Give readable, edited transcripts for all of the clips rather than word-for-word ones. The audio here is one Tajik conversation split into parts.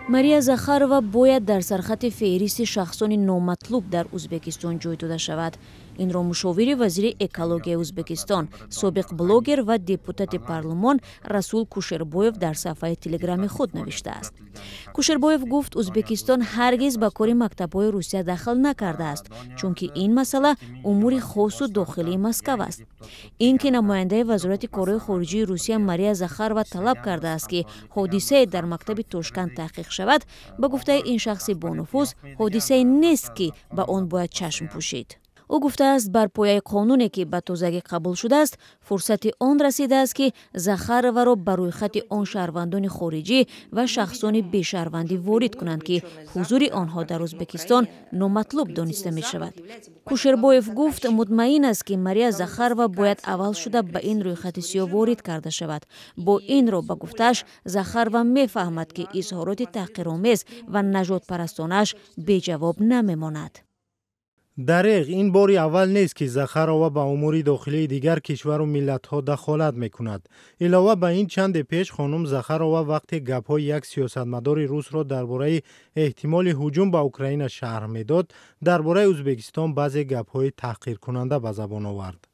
Мария Захарова бояд дар сархати феҳристи шахсони номатлуб дар Узбекистон ҷой дода шавад. Инро мушовири вазири экологияи Узбекистон, собиқ блогер ва депутати парлумон Расул Кушербоев дар саҳфаи телеграми худ навиштааст. Кушербоев гуфт, Узбекистон ҳаргиз ба кори мактабҳои Русия дахл накардааст, чунки ин масъала умури хосу дохилии Москав аст. Ин ки намояндаи Вазорати корҳои хориҷии Русия Мария Захарова талаб кардааст, ки ҳодисае дар мактаби Тошканд таҳқиқ шавад, ба гуфтаи ин шахси бонуфуз, ҳодисае нест, ки ба он бояд чашм пӯшид. Ӯ гуфтааст, бар пояи қонуне, ки ба тозагӣ қабул шудааст, фурсати он расидааст, ки Захароваро ба рӯйхати он шаҳрвандони хориҷӣ ва шахсони бешаҳрвандӣ ворид кунанд, ки ҳузури онҳо дар Узбекистон номатлуб дониста мешавад. Кушербоев гуфт, мутмаин аст, ки Мария Захарова бояд аввал шуда ба ин рӯйхати сиёҳ ворид карда шавад. Бо инро, ба гуфтааш, Захарова мефаҳмад, ки изҳороти таҳқиромез ва нажодпарастонааш беҷавоб намемонад. Дареғ, ин бори аввал нест, ки Захарова ба умури дохилии дигар кишвару миллатҳо дахолат мекунад. Илова ба ин, чанде пеш хонум Захарова вақте гапҳои як сиёсатмадори русро дар бораи эҳтимоли ҳуҷум ба Украина шарҳ медод, дар бораи Узбекистон баъзе гапҳои таҳқиркунанда ба забон овард.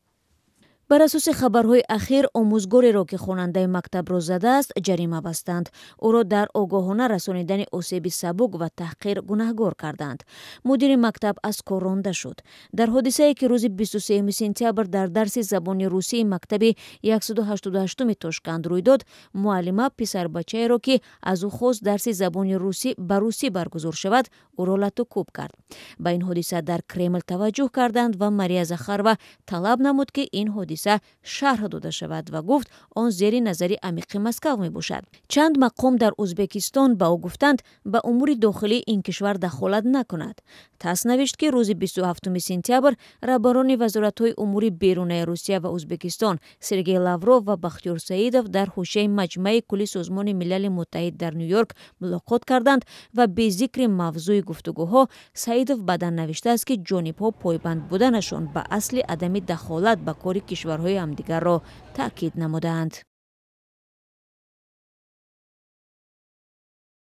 Бар асоси хабарҳои ахир, омӯзгореро, ки хонандаи мактабро задааст, ҷарима бастанд. Ӯро дар огоҳона расонидани осеби сабук ва таҳқир гунаҳгор карданд. Мудири мактаб аз кор ронда шуд. Дар ҳодисае, ки рӯзи 23 сентябр дар дарси забони русии мактаби 188-уми Тошканд рӯй дод, муаллима писарбачаеро, ки аз ӯ хост дарси забони русӣ ба русӣ баргузор шавад, ӯро лату кӯб кард. Ба ин ҳодиса дар Кремл таваҷҷӯҳ карданд ва Мария Захарова талаб намуд, ки ин ҳодиса шарҳ дода шавад, ва гуфт, он зери назари амиқи Москав мебошад. Чанд мақом дар Узбекистон ба ӯ гуфтанд, ба умури дохилии ин кишвар дахолат накунад. ТАСС навишт, ки рӯзи 27 сентябр раҳбарони вазоратҳои умури берунаи Русия ва Узбекистон Сергей Лавров ва Бахтиёр Саидов дар ҳошияи Маҷмаи кулли Созмони Милали Муттаҳид дар Ню Йорк мулоқот карданд ва бе зикри мавзӯи гуфтугӯҳо Саидов баъдан навиштааст, ки ҷонибҳо пойбанд буданашон ба асли адами дахолат ба кори кишварҳои ҳамдигарро таъкид намудаанд.